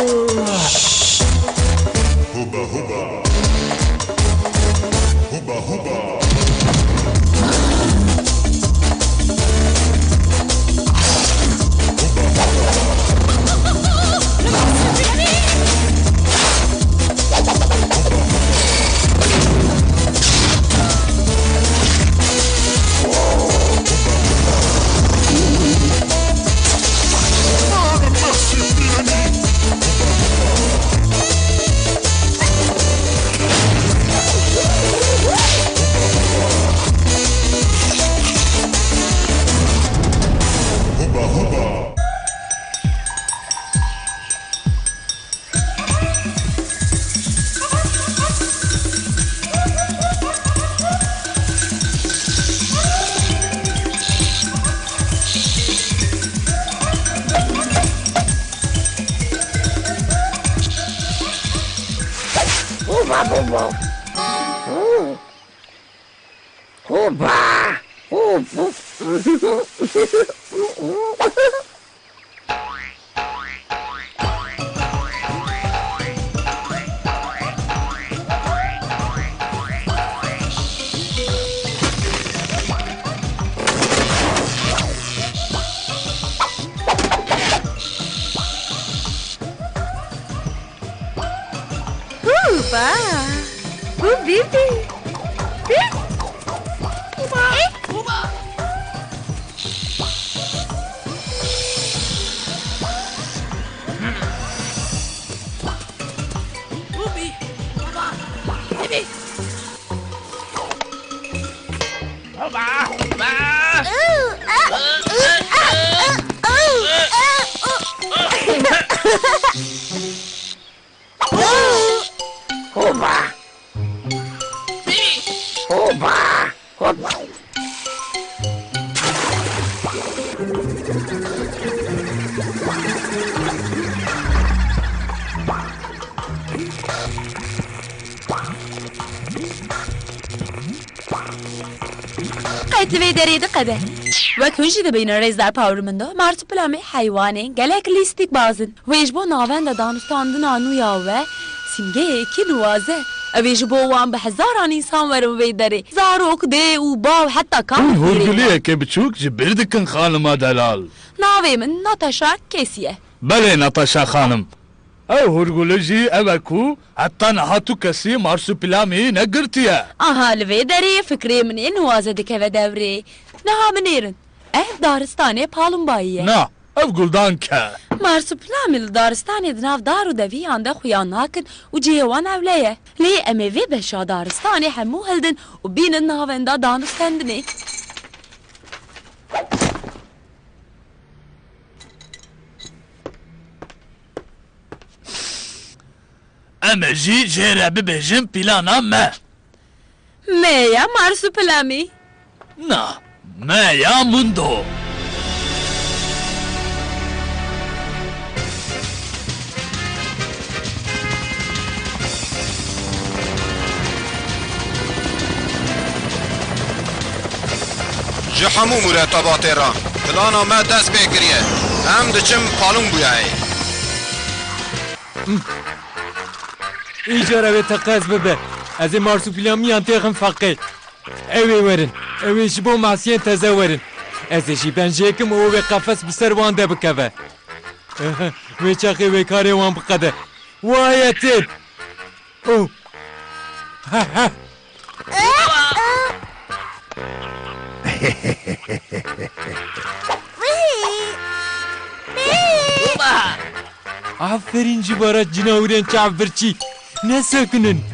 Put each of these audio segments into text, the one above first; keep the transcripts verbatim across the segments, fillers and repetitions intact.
Huba huba. Huba huba. Huba, huba. Huba. Huba. Huba. Hubi bi. Bi. Huba. Huba. Hubi. Huba. Hubi. Huba. Huba. Hoba! Hoba! Hoba! Qet li vê derê diqede. Wek hûn jî dibînin rêzdar Power Mundo, Marsupilami heywanên gelek lîstîkbaz in. Wê ji bo navenda danûstandina nû ya we sîmgeyekî nuwaze. Ew ê ji bo wan bi hezaran însan werin vê derê. Zarok, dê û bav heta Hûn kamp hûrguliyeke biçûk ji bîr dikin, xanima delal. Navê min Natasha Casey ye. Belê, Natasha xanim. Ew hûrgulî jî ew e ku heta niha tu kesî Marsupilami negirtiye. Aha, li vê derê fikrê min ê nuwaze dikeve devrê. Niha binêrin. Ev daristanê palûmbayî ye. Na, ev guldank e. Marsupilami li daristanê di nav dar û deviyan de xuya nakin û cihê wan ewle ye. Lê em ê vê beşa daristanê hemû hildin û bînin navenda danûstendinê. Em ê jî jê re bibêjin plana me. Me ya Marsupilami. Na, me ya Mundo. Ji hemû muretebatê re, plana me dest pê kiriye. Em diçin Palûmbuyayê. Îcar ew ê teqez bibe. Ez ê Marsupilamiyan têxim feqê. Ew ê werin. Ew ê ji bo masiyên teze werin. Ez ê jî benjê kim û ew ê qefes bi ser wan de bikeve. Wê çaxê wê karê wan biqede. Waye tên. Oh. Aferîn ji bara cinawirên çavbirçî. Nesekinin.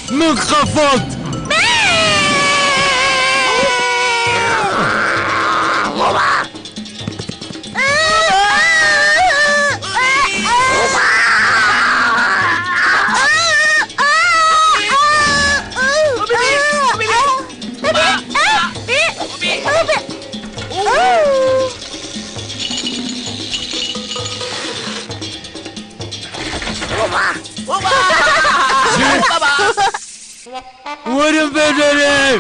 Min xefand! Oba! Oba! Baba! Werin vê derê!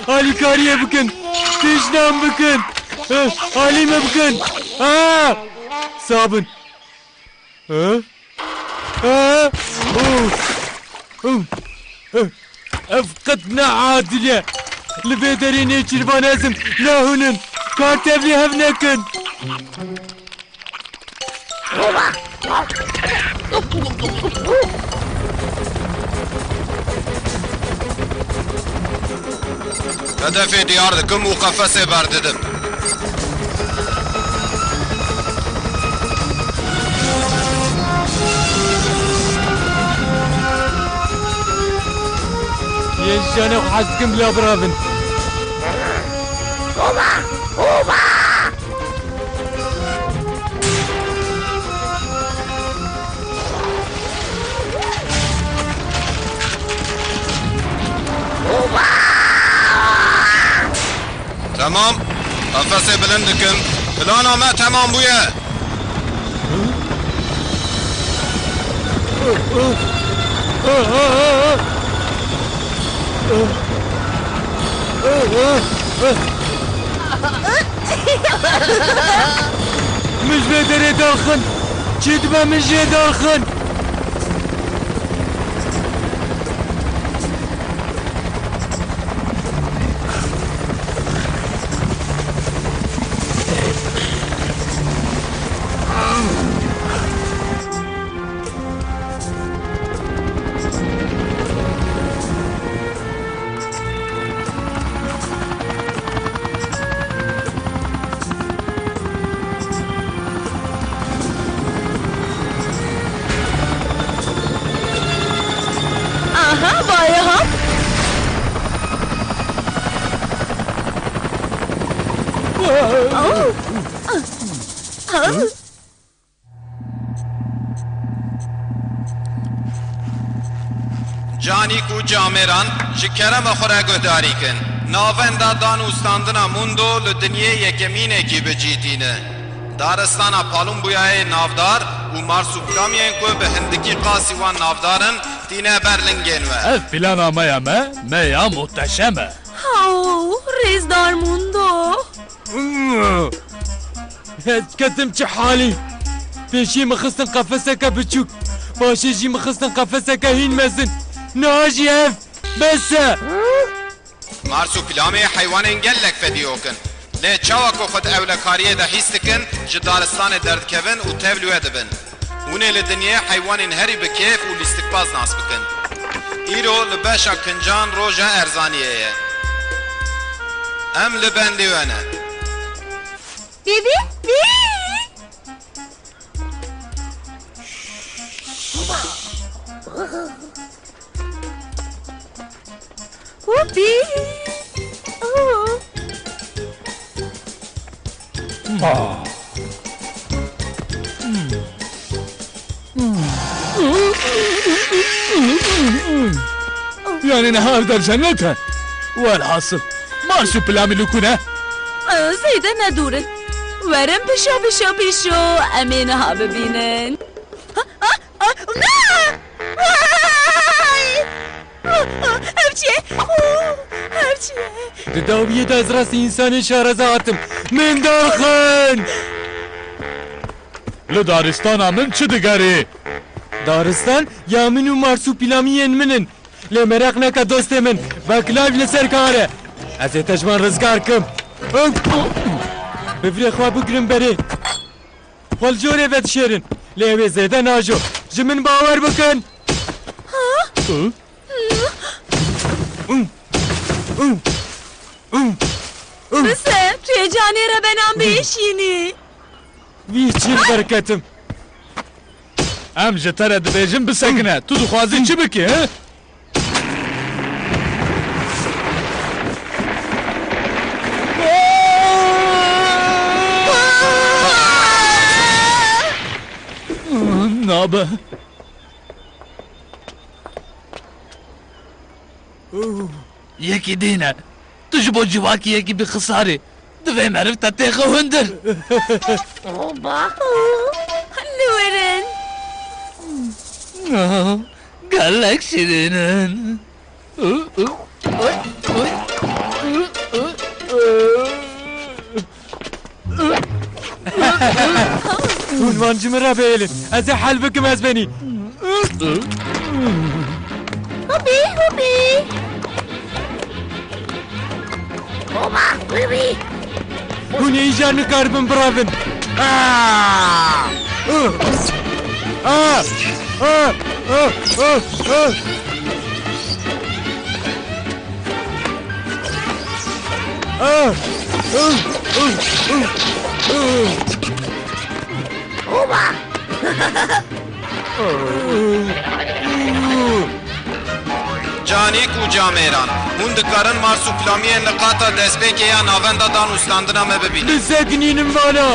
Alîkariyê bikin! Tiştan bikin! Alî me bikin! Sabin! Ev qet ne adil e. Li vê derê nêçîrvan ez im. Nahûnin. Kar tevlî hev nekin. Hedefê diyar dikim û qefesê berdidim. Yên ji canê xwe hez dikim bila birevin. Temam. Qefesê bilind dikim. Plana me temam bûye. Min ji vê derê derxin. Çi dibe min jê derxin? Aha, vay ha. Oh. Ah. Canîk û camêran, ji kerema xwe re guhdarî kin. Navenda dan û standina Mundo li dinyê yekemînekî bi cî tîne. Daristana Palumbuyayê navdar û marsuplamiyên ku bi hindikî qasî wan navdar in, tîne ber lingên we. Ev plana me ya me, me ya muhteşem e. Haw, rêzdar Mundo. Ez ketim çi halî? Pêşî min xistin qefeseke biçûk, paşê jî min xistin qefeseke hîn mezin. Niha jî ev bes e. Marsuplamê heywanên gelek fedîok in. Lê çawa ku xwe di ewlekariyê de hîs dikin, ji daristanê derdikevin û tev li we dibin. Hûn ê li dinyê heywanên herî bi kêf û lîstikbaz nas bikin. Îro li beşa kincan roja erzaniyê ye. Em li bendê we ne. Bî, bî, bî. Whoopee! Oh. Yani niha ev der cennet e. Welhasil, marsuplamî li ku ne? Zêde ne dûr in. Werin pişo pişo pişo, em ê niha bibînin. Ah, ah, ne! Ay! Ah, ah, ev çi ye? Oh, ev çi ye? Di dawiyê de ez rastî însanên şareza hatim. Min derxin! Li daristana min çi digerî? Daristan ya min û marsupîlamiyên min in. Lê meraq neke dostê min. Vak live li ser kar e. Ez ê te ji van rizgar kim. Bi virê xwe bigirin berê. Xwe li jorê vedişêrin. Lê ew ê zêde najo. Ji min bawer bikin. Hı? Bise, tu yê canê re benan bêşînî. Vî çî li ber ketim. Em ji te re dibêjin bisekine. Tu dixwazî çi bikî, he? Nabe. Yekî dîne. Tu ji bo civakî yekî bixisarî. Divê meriv te têxe hundir. Oba. Li wir in. Ah, gelek şirîn in. Hûn van ji min re bihêlin. Ez ê hel bikim, ez benî. Hopî, hopî. Oba, wî, wî. Hûn ê îcar nikaribin birevin. Ah! Ah! Ah! Ah! Ah! Ah! Ah! Ah! Ah! Ah! Ah! Canîk û camêran, hûn dikarin Marsupilamiya li qata destpêkê ya navenda danûstandina me bibînin. Bisekinînin vana!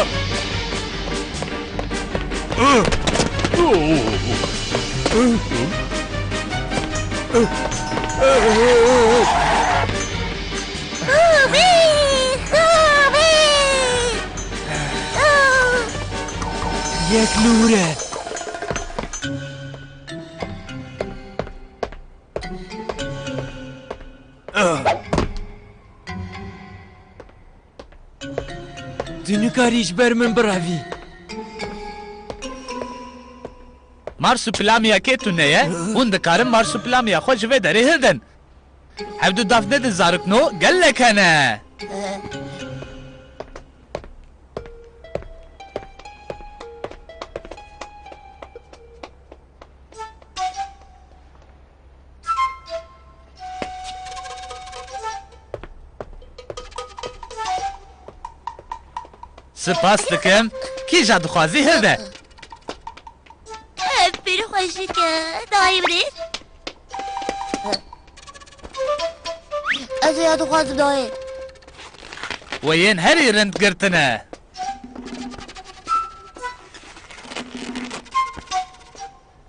Yek li wir e. Tu nikarî ji ber min birevî. Marsupilamiya kê tune ye? Hûn dikarin marsupilamiya xwe ji vê derê hildin. Hevdu daf nedin zarokno, gelek hene. Spas dikim. Kîja dixwazî hilde. Ev pir xweşik e. Dayê min ê. Ez ê ya dixwazim dayê. We yên herî rind girtine.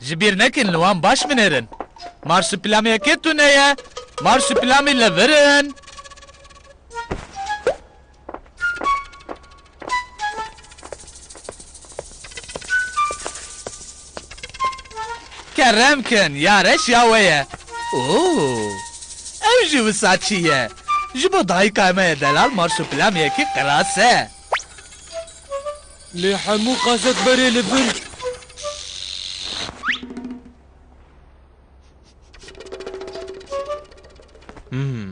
Ji bîr nekin, li wan baş binêrin. Marsupilamiya kê tune ye? Marsupilami li vir in. Kerem kin, ya reş ya we ye. Oo. Ew jî wisa çi ye? Ji bo dayika me ye delal, marsupilamiya kê qeras e. Lê hemû qezet berê li vir. Hmm.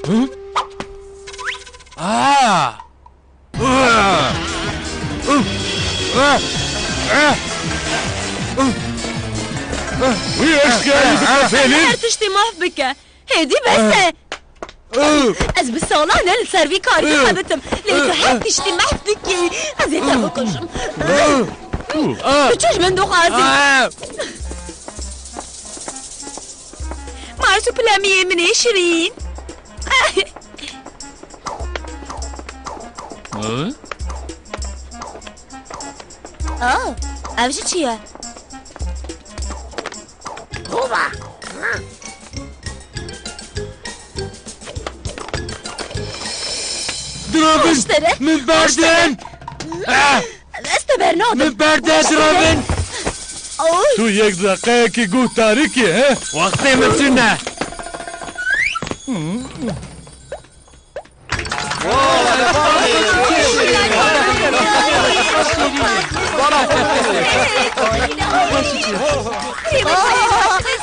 Hı? Aa! Wî eşkerî bike fêlî. Her tiştî maf bike. Hêdî bes e. Ez bi salan e li ser vî karî xebitim. Lê tu her tiştî maf dikî. Ez ê te bikujim. Tu çi ji min dixwazî? Marsuplamiyê min ê şirîn. Aa, ev jî çi ye? Direvin! Aştere! Min berdin! Ah! Ez te bernadim. Min berde, direvin! Oy! Tu yek deqeyekî guh tarîkî, he? Wextê min tune.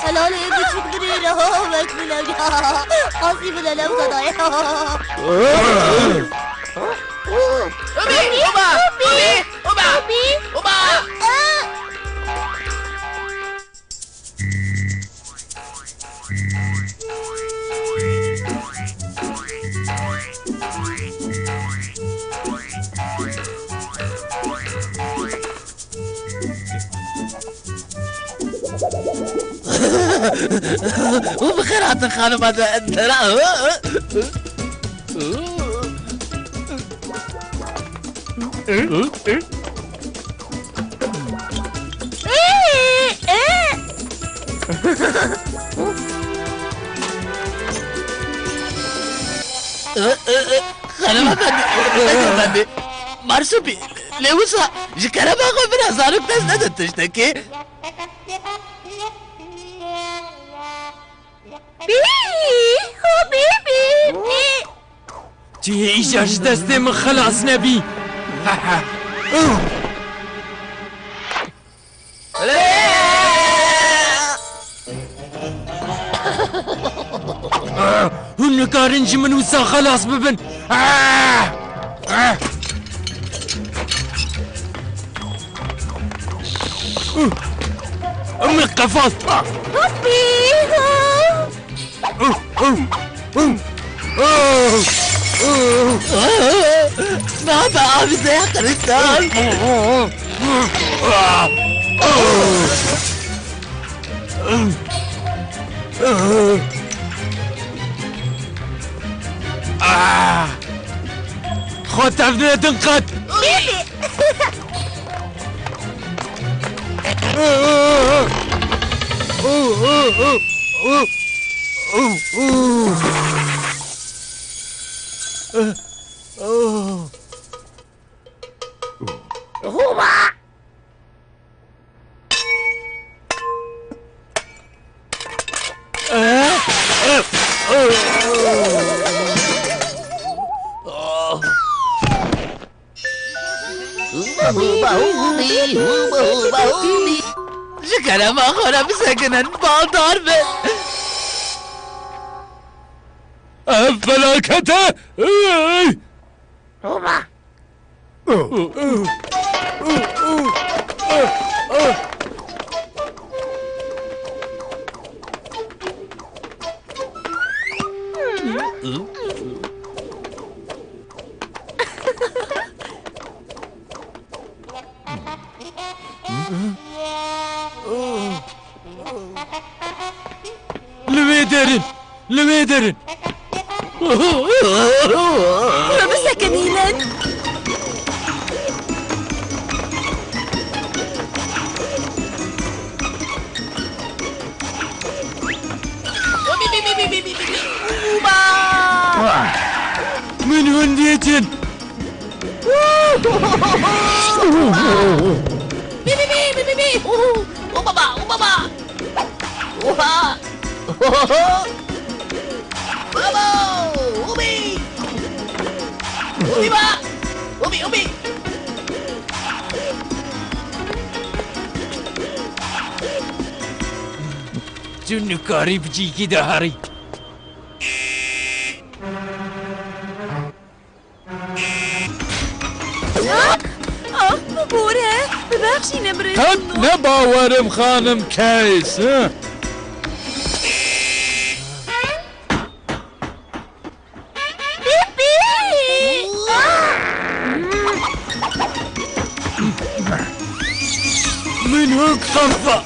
Helalê biçûk dinêre, wek min ew ya. Qasî min elew zadaye. Oba! Oba! Oba! Oba! Û bi xêr hatin xanima de, dera. Xelef Efendî, Xelef Efendî. Marsupî, lê wisa ji kerema xwe min re zarok dest nede tiştekê. Bî, ho bî, bî, bî. Çi yê îcar ji destê min xilas nebî. Hûn nikarin ji min wisa xelas bibin. Min qefal. Hopî! Baba, avize ya kristal. Xwe tevnetin qet. Ji kerema xwe re bisekinin, baldar bin. Ev felaket e! Ey! Li wê derin! Li wê derin! Xwe bisekinînin! Min hûn dîtin! Bi, bi, bi, bi, bi, bi. Û, û baba, û baba. Oha. Baba, û bi. Û bi ba. Û bi, û bi. Tu nikarî bi cîkî de herî. Ah, ah, bibore, bibexşîne birêz. Qet ne bawerim xanim Keys, hı? Pîpî! Ah! Min hik xefa.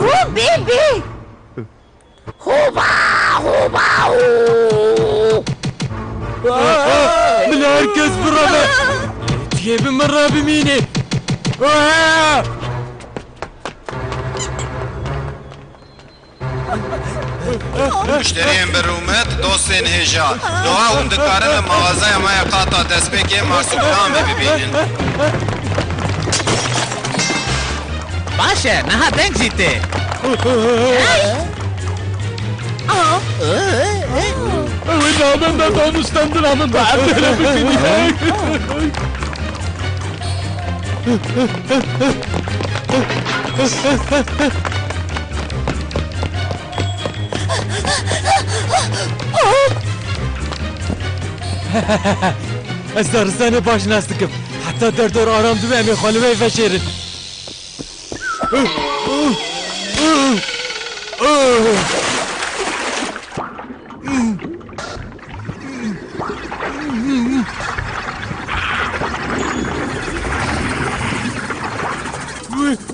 Hû bê bê! Hûba, hûba, hû! Bila her kes bireve! Tu yê bi min re bimînî! Muşteriyên bi rûmet, dostên hêja. Niha hûn dikarin li mağazaya me ya qata destpêkê Marsupî Amê bibînin. Baş e, niha deng jî tê. Ew ê navenda danûstandina min bi erdê re bibînî. Ez daristanê baş nas dikim. Heta derdor aram dibe, em ê xwe li wê veşêrin.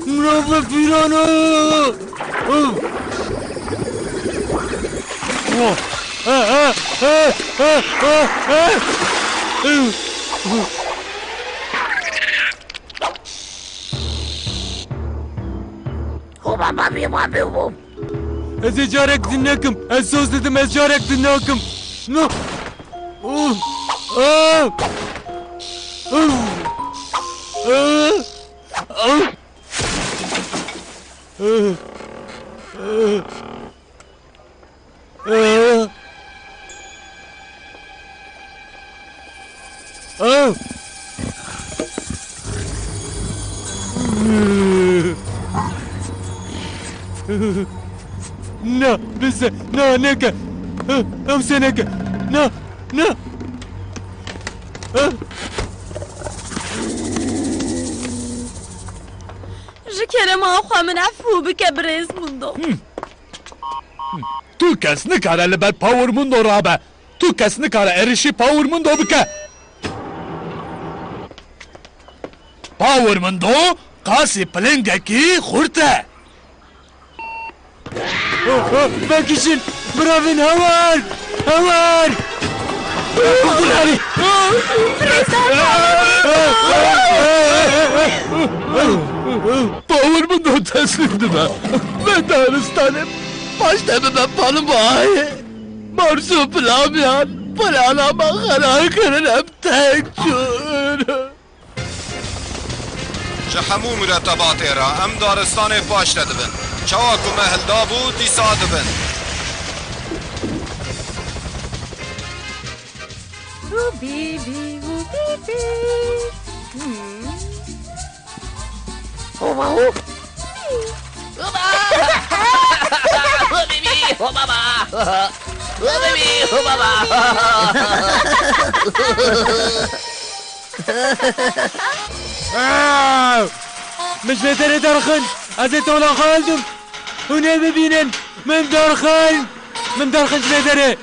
Mirov pîran e! Ez ê carek din nekim. Ez soz didim, ez carek din nakim. Na, bize, na, neke. Ew se neke. Na, na. Ji kerema xwe min efû bike, birêz Mundo. Tu kes nikare li ber Power Mundo rabe. Tu kes nikare êrişî Power Mundo bike. Power Mundo qasî pilingekî xurt e. Vekişin, biravin, hawar! Hawar! Power Mundo teslîm dibe. Vê daristanê paş de bibe palim ayê. Marsupilamiyan, plana me xera kirin, em tek çûn. Ji hemû muretebatê re em daristanê paş de dibin. Çawa ku me hildabû, dîsa dibin. Hu bî bî, hu bî bî. Hmm. Hova ho. Hoba! Ho bî bî, ho baba! Ho bî bî, ho baba! Aa! Min ji vê derê derxin. Ez ê tona xwe hildim. Hûn ê bibînin. Min derxin. Min derxin ji vê derê.